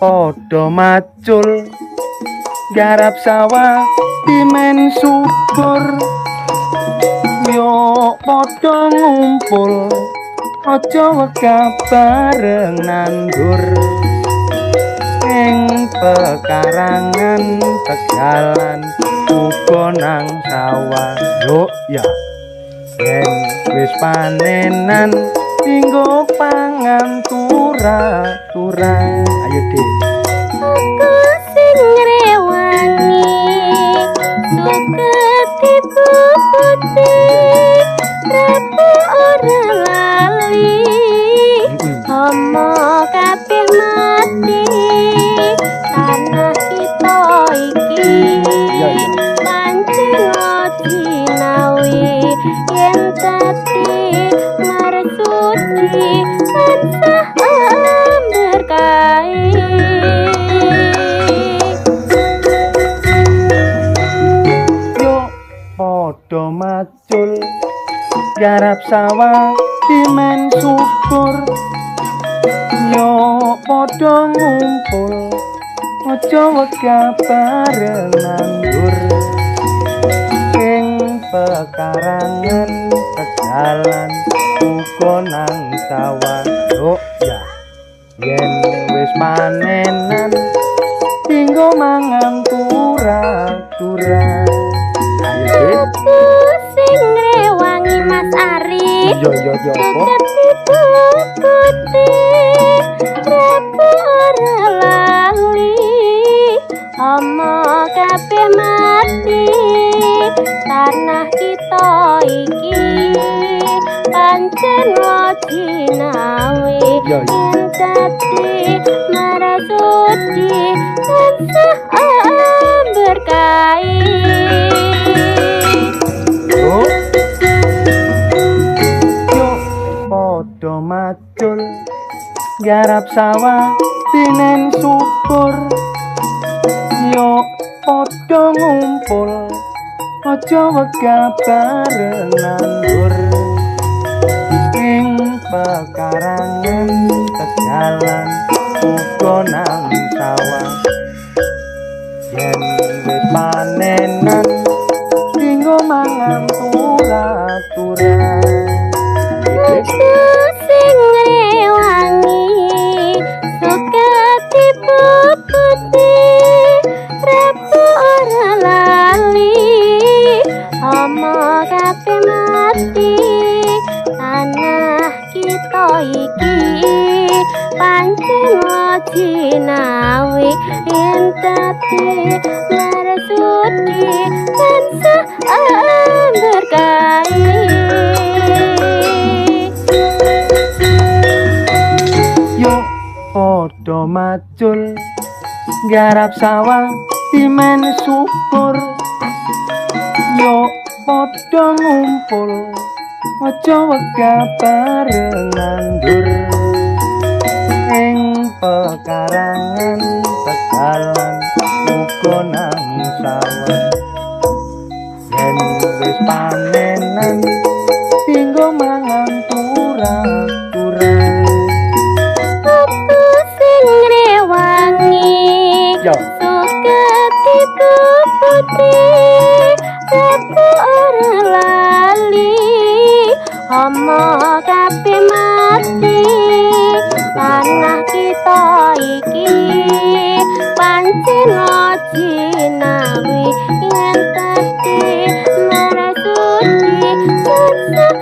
Padha macul garap sawah timen subur. Yo padha ngumpul, aja wegah bareng nandur. Ing pekarangan tegalan uga nang sawah. Yo ya. Yen wis panenan dinggo pangan tura-tura. Ayo Dik. Aku sing ngrewangi suket dipuputi, rabu ora lali, homo kabeh mati. Tanah kita iki Iya iya. pancen jinawi, yen dadi marsudi tansah berkahi. Yo padha macul garap sawah timen subur. Yo padha ngumpul, aja wegah bareng nandur. Ing pekarangan tegalan uga nang sawah. Yo ya. Yen wis panenan dinggo mangan tura-tura. Ayo Dik. Aku sing ngrewangi Mas Arif, Iya iya iya apa? suket dipuputi, rabu ora lali, homo kabeh mati. Tanah kita iki pancen jinawi, Iya iya. yen dadi marasudi tansah berkahi. Yo. Yo padha macul garap sawah tinen subur. Yo padha ngumpul, aja wegah bareng nandur. Ing pekarangan tegalan uga nang sawah. Yen wis panenan dinggo mangan tura-tura. Aku sing ngrewangi suket dipuputi, rabu ora lali, homo kabeh mati. Tanah kita iki pancen jinawi, yen dadi marsudi tansah berkahi. Yo padha macul garap sawah timen subur. Yo padha ngumpul, aja wegah bareng nandur. Ing pekarangan tegalan uga nang sawah. Yen wis panenan dinggo mangan tura-tura. Aku sing ngrewangi Yo. suket dipuputi, rabu ora lali, homo kabeh mati. Tanah kita iki pancen jinawi, yen dadi marasudi tansah.